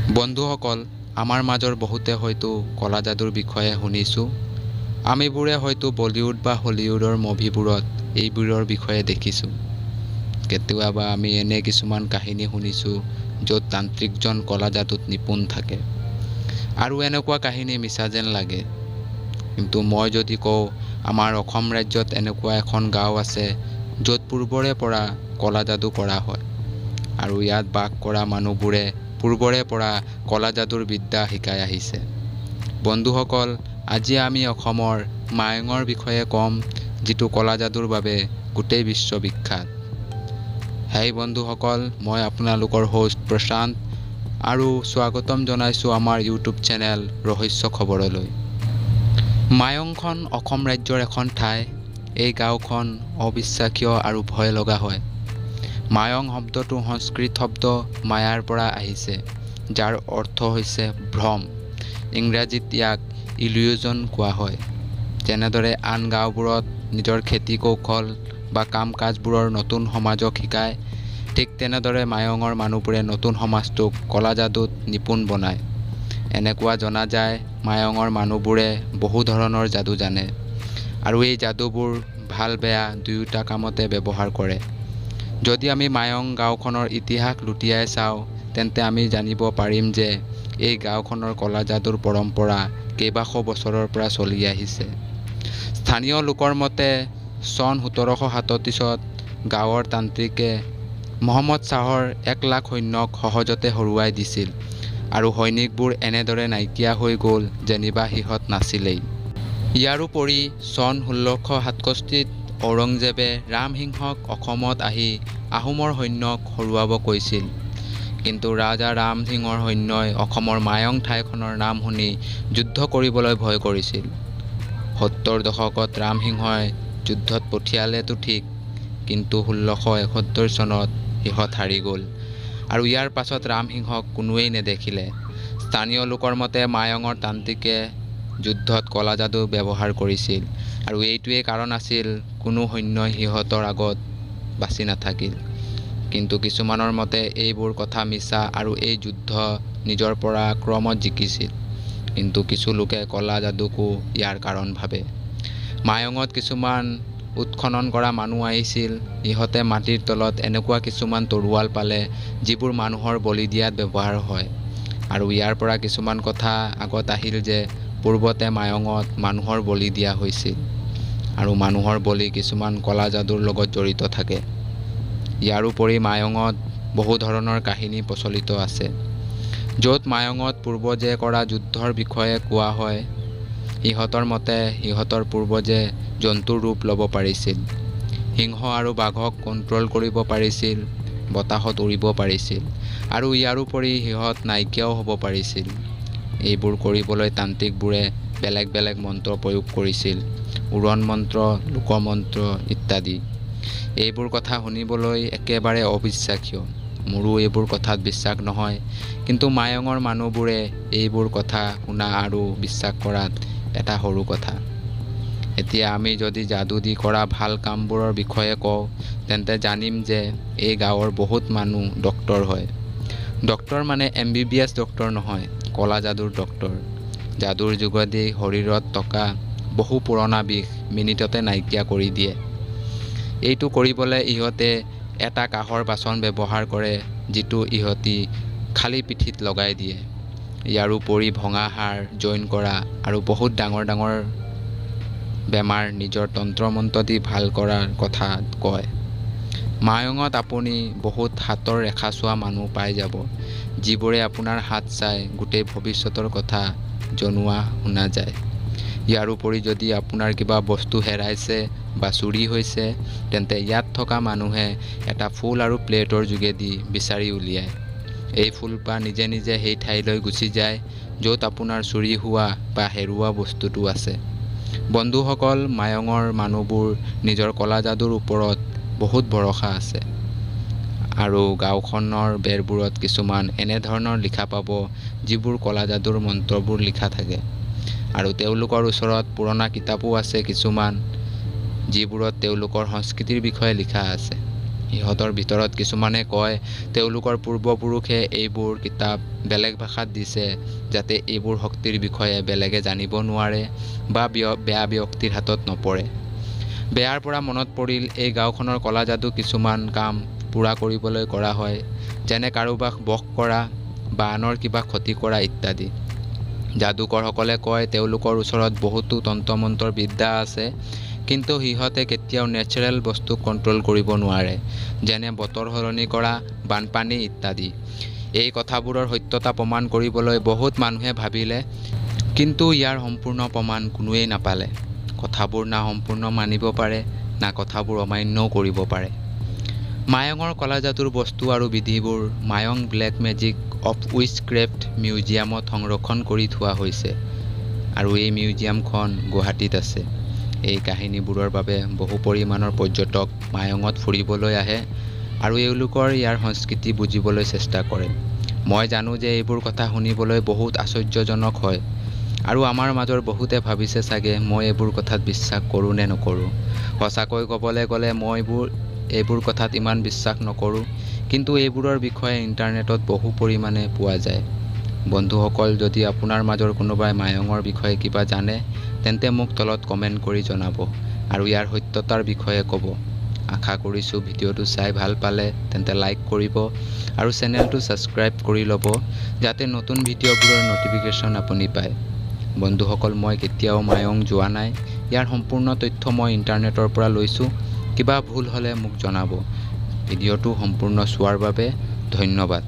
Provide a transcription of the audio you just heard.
বন্ধুসকল, আমাৰ মাজৰ বহুতে হয়তো ক'লা যাদুৰ বিষয়ে শুনিছোঁ। আমিবোৰে হয়তো বলিউড বা হলিউডৰ মুভিবোৰত এইবোৰৰ বিষয়ে দেখিছোঁ। কেতিয়াবা আমি এনে কিছুমান কাহিনী শুনিছোঁ য'ত তান্ত্ৰিকজন ক'লা যাদুত নিপুণ থাকে আৰু এনেকুৱা কাহিনী মিছা যেন লাগে। কিন্তু মই যদি কওঁ আমাৰ অসম ৰাজ্যত এনেকুৱা এখন গাঁও আছে য'ত পূৰ্বৰে পৰা ক'লা যাদু কৰা হয় আৰু ইয়াত বাস কৰা মানুহবোৰে পূৰ্বৰে পৰা ক'লা যাদুৰ বিদ্যা শিকাই আহিছে। বন্ধুসকল, আজি আমি অসমৰ মায়ঙৰ বিষয়ে ক'ম, যিটো ক'লা যাদুৰ বাবে গোটেই বিশ্ব বিখ্যাত। হেই বন্ধুসকল, মই আপোনালোকৰ হোষ্ট প্ৰশান্ত আৰু স্বাগতম জনাইছোঁ আমাৰ ইউটিউব চেনেল ৰহস্য খবৰলৈ। মায়ংখন অসম ৰাজ্যৰ এখন ঠাই। এই গাঁওখন অবিশ্বাসীয় আৰু ভয় লগা হয়। মায়ং শব্দটো সংস্কৃত শব্দ মায়াৰ পৰা আহিছে, যাৰ অৰ্থ হৈছে ভ্ৰম। ইংৰাজীত ইয়াক ইলিউজন কোৱা হয়। যেনেদৰে আন গাঁওবোৰত নিজৰ খেতি কৌশল বা কাম কাজবোৰৰ নতুন সমাজক শিকায়, ঠিক তেনেদৰে মায়ঙৰ মানুহবোৰে নতুন সমাজটোক ক'লা যাদুত নিপুণ বনায়। এনেকুৱা জনা যায় মায়ঙৰ মানুহবোৰে বহু ধৰণৰ যাদু জানে আৰু এই যাদুবোৰ ভাল বেয়া দুয়োটা কামতে ব্যৱহাৰ কৰে। যদি আমি মায়ং গাঁওখনৰ ইতিহাস লুটিয়াই চাওঁ, তেন্তে আমি জানিব পাৰিম যে এই গাঁওখনৰ ক'লা যাদুৰ পৰম্পৰা কেইবাশ বছৰৰ পৰা চলি আহিছে। স্থানীয় লোকৰ মতে চন 1737ত গাঁৱৰ তান্ত্ৰিকে মহম্মদ শ্বাহৰ 1 লাখ সৈন্যক সহজতে হৰুৱাই দিছিল আৰু সৈনিকবোৰ এনেদৰে নাইকিয়া হৈ গ'ল যেনিবা সিহঁত নাছিলেই। ইয়াৰোপৰি চন 1667ত ঔৰংজেবে ৰামসিংহক অসমত আহি আহোমৰ সৈন্যক হৰুৱাব কৈছিল। কিন্তু ৰাজা ৰামসিংহৰ সৈন্যই অসমৰ মায়ং ঠাইখনৰ নাম শুনি যুদ্ধ কৰিবলৈ ভয় কৰিছিল। 70 দশকত ৰামসিংহই যুদ্ধত পঠিয়ালেতো ঠিক, কিন্তু 1671 চনত সিহঁত হাৰি গ'ল আৰু ইয়াৰ পাছত ৰামসিংহক কোনোৱেই নেদেখিলে। স্থানীয় লোকৰ মতে মায়ঙৰ তান্ত্ৰিকে যুদ্ধত ক'লা যাদু ব্যৱহাৰ কৰিছিল আৰু এইটোৱেই কাৰণ আছিল কোনো সৈন্যই সিহঁতৰ আগত বাচি নাথাকিল। কিন্তু কিছুমানৰ মতে এইবোৰ কথা মিছা আৰু এই যুদ্ধ নিজৰ পৰাক্ৰমত জিকিছিল। কিন্তু কিছু লোকে ক'লা যাদুকো ইয়াৰ কাৰণ ভাবে। মায়ঙত কিছুমান উৎখনন কৰা মানুহ আহিছিল। সিহঁতে মাটিৰ তলত এনেকুৱা কিছুমান তৰোৱাল পালে যিবোৰ মানুহৰ বলি দিয়াত ব্যৱহাৰ হয় আৰু ইয়াৰ পৰা কিছুমান কথা আগত আহিল যে পূৰ্বতে মায়ঙত মানুহৰ বলি দিয়া হৈছিল আৰু মানুহৰ বলি কিছুমান ক'লা যাদুৰ লগত জড়িত থাকে। ইয়াৰোপৰি মায়ঙত বহু ধৰণৰ কাহিনী প্ৰচলিত আছে, য'ত মায়ঙত পূৰ্বজে কৰা যুদ্ধৰ বিষয়ে কোৱা হয়। সিহঁতৰ মতে সিহঁতৰ পূৰ্বজে জন্তুৰ ৰূপ ল'ব পাৰিছিল, সিংহ আৰু বাঘক কণ্ট্ৰল কৰিব পাৰিছিল, বতাহত উৰিব পাৰিছিল আৰু ইয়াৰোপৰি সিহঁত নাইকিয়াও হ'ব পাৰিছিল। এইবোৰ কৰিবলৈ তান্ত্ৰিকবোৰে বেলেগ বেলেগ মন্ত্ৰ প্ৰয়োগ কৰিছিল, উৰণ মন্ত্ৰ, লোকমন্ত্ৰ ইত্যাদি। এইবোৰ কথা শুনিবলৈ একেবাৰে অবিশ্বাসীয়। মোৰো এইবোৰ কথাত বিশ্বাস নহয়, কিন্তু মায়ঙৰ মানুহবোৰে এইবোৰ কথা শুনা আৰু বিশ্বাস কৰাত এটা সৰু কথা। এতিয়া আমি যদি যাদু দি কৰা ভাল কামবোৰৰ বিষয়ে কওঁ, তেন্তে জানিম যে এই গাঁৱৰ বহুত মানুহ ডক্তৰ হয়। ডক্তৰ মানে MBBS doctor নহয়, ক'লা যাদুৰ ডক্তৰ। যাদুৰ যোগেদি শৰীৰত থকা বহু পুৰণা বিষ মিনিটতে নাইকিয়া কৰি দিয়ে। এইটো কৰিবলৈ ইহঁতে এটা কাঁহৰ বাচন ব্যৱহাৰ কৰে, যিটো ইহঁতি খালী পিঠিত লগাই দিয়ে। ইয়াৰোপৰি ভঙা হাড় জইন কৰা আৰু বহুত ডাঙৰ ডাঙৰ বেমাৰ নিজৰ তন্ত্ৰ-মন্ত্ৰ দি ভাল কৰাৰ কথা কয়। মায়ঙত আপুনি বহুত হাতৰ ৰেখা চোৱা মানুহ পাই যাব, যিবোৰে আপোনাৰ হাত চাই গোটেই ভৱিষ্যতৰ কথা জনোৱা শুনা যায়। ইয়াৰোপৰি যদি আপোনাৰ কিবা বস্তু হেৰাইছে বা চুৰি হৈছে, তেন্তে ইয়াত থকা মানুহে এটা ফুল আৰু প্লেটৰ যোগেদি বিচাৰি উলিয়ায়। এই ফুলপাহ নিজে নিজে সেই ঠাইলৈ গুচি যায় য'ত আপোনাৰ চুৰি হোৱা বা হেৰুওৱা বস্তুটো আছে। বন্ধুসকল, মায়ঙৰ মানুহবোৰ নিজৰ ক'লা যাদুৰ ওপৰত বহুত ভৰসা আছে আৰু গাঁওখনৰ বেৰবোৰত কিছুমান এনেধৰণৰ লিখা পাব যিবোৰ ক'লা যাদুৰ মন্ত্ৰবোৰ লিখা থাকে আৰু তেওঁলোকৰ ওচৰত পুৰণা কিতাপো আছে কিছুমান, যিবোৰত তেওঁলোকৰ সংস্কৃতিৰ বিষয়ে লিখা আছে। ইহঁতৰ ভিতৰত কিছুমানে কয় তেওঁলোকৰ পূৰ্বপুৰুষে এইবোৰ কিতাপ বেলেগ ভাষাত দিছে, যাতে এইবোৰ শক্তিৰ বিষয়ে বেলেগে জানিব নোৱাৰে বা বেয়া ব্যক্তিৰ হাতত নপৰে। বেয়াৰ পৰা মনত পৰিল, এই গাঁওখনৰ ক'লা যাদু কিছুমান কাম পূৰা কৰিবলৈ কৰা হয়, যেনে কাৰোবাক বশ কৰা বা আনৰ কিবা ক্ষতি কৰা ইত্যাদি। যাদুকৰসকলে কয় তেওঁলোকৰ ওচৰত বহুতো তন্ত্ৰ-মন্ত্ৰৰ বিদ্যা আছে, কিন্তু সিহঁতে কেতিয়াও নেচাৰেল বস্তুক কণ্ট্ৰল কৰিব নোৱাৰে, যেনে বতৰ সলনি কৰা, বানপানী ইত্যাদি। এই কথাবোৰৰ সত্যতা প্ৰমাণ কৰিবলৈ বহুত মানুহে ভাবিলে, কিন্তু ইয়াৰ সম্পূৰ্ণ প্ৰমাণ কোনোৱেই নাপালে। কথাবোৰ না সম্পূৰ্ণ মানিব পাৰে, না কথাবোৰ অমান্যও কৰিব পাৰে। মায়ঙৰ ক'লা যাদুৰ বস্তু আৰু বিধিবোৰ Mayong black magic of witchcraft মিউজিয়ামত সংৰক্ষণ কৰি থোৱা হৈছে আৰু এই মিউজিয়ামখন গুৱাহাটীত আছে। এই কাহিনীবোৰৰ বাবে বহু পৰিমাণৰ পৰ্যটক মায়ঙত ফুৰিবলৈ আহে আৰু এওঁলোকৰ ইয়াৰ সংস্কৃতি বুজিবলৈ চেষ্টা কৰে। মই জানো যে এইবোৰ কথা শুনিবলৈ বহুত আশ্চৰ্যজনক হয় আৰু আমাৰ মাজৰ বহুতে ভাবিছে চাগে মই এইবোৰ কথাত বিশ্বাস কৰোঁ নে নকৰোঁ। সঁচাকৈ ক'বলৈ গ'লে মইবোৰ এইবোৰ কথাত ইমান বিশ্বাস নকৰোঁ, কিন্তু এইবোৰৰ বিষয়ে ইণ্টাৰনেটত বহু পৰিমাণে পোৱা যায়। বন্ধুসকল, যদি আপোনাৰ মাজৰ কোনোবাই মায়ঙৰ বিষয়ে কিবা জানে, তেন্তে মোক তলত কমেণ্ট কৰি জনাব আৰু ইয়াৰ সত্যতাৰ বিষয়ে ক'ব। আশা কৰিছোঁ ভিডিঅ'টো চাই ভাল পালে তেন্তে লাইক কৰিব আৰু চেনেলটো ছাবস্ক্ৰাইব কৰি ল'ব, যাতে নতুন ভিডিঅ'বোৰৰ ন'টিফিকেশ্যন আপুনি পায়। বন্ধুসকল, মই কেতিয়াও মায়ং যোৱা নাই। ইয়াৰ সম্পূৰ্ণ তথ্য মই ইণ্টাৰনেটৰ পৰা লৈছোঁ। কিবা ভুল হ'লে মোক জনাব। ভিডিঅ'টো সম্পূৰ্ণ চোৱাৰ বাবে ধন্যবাদ।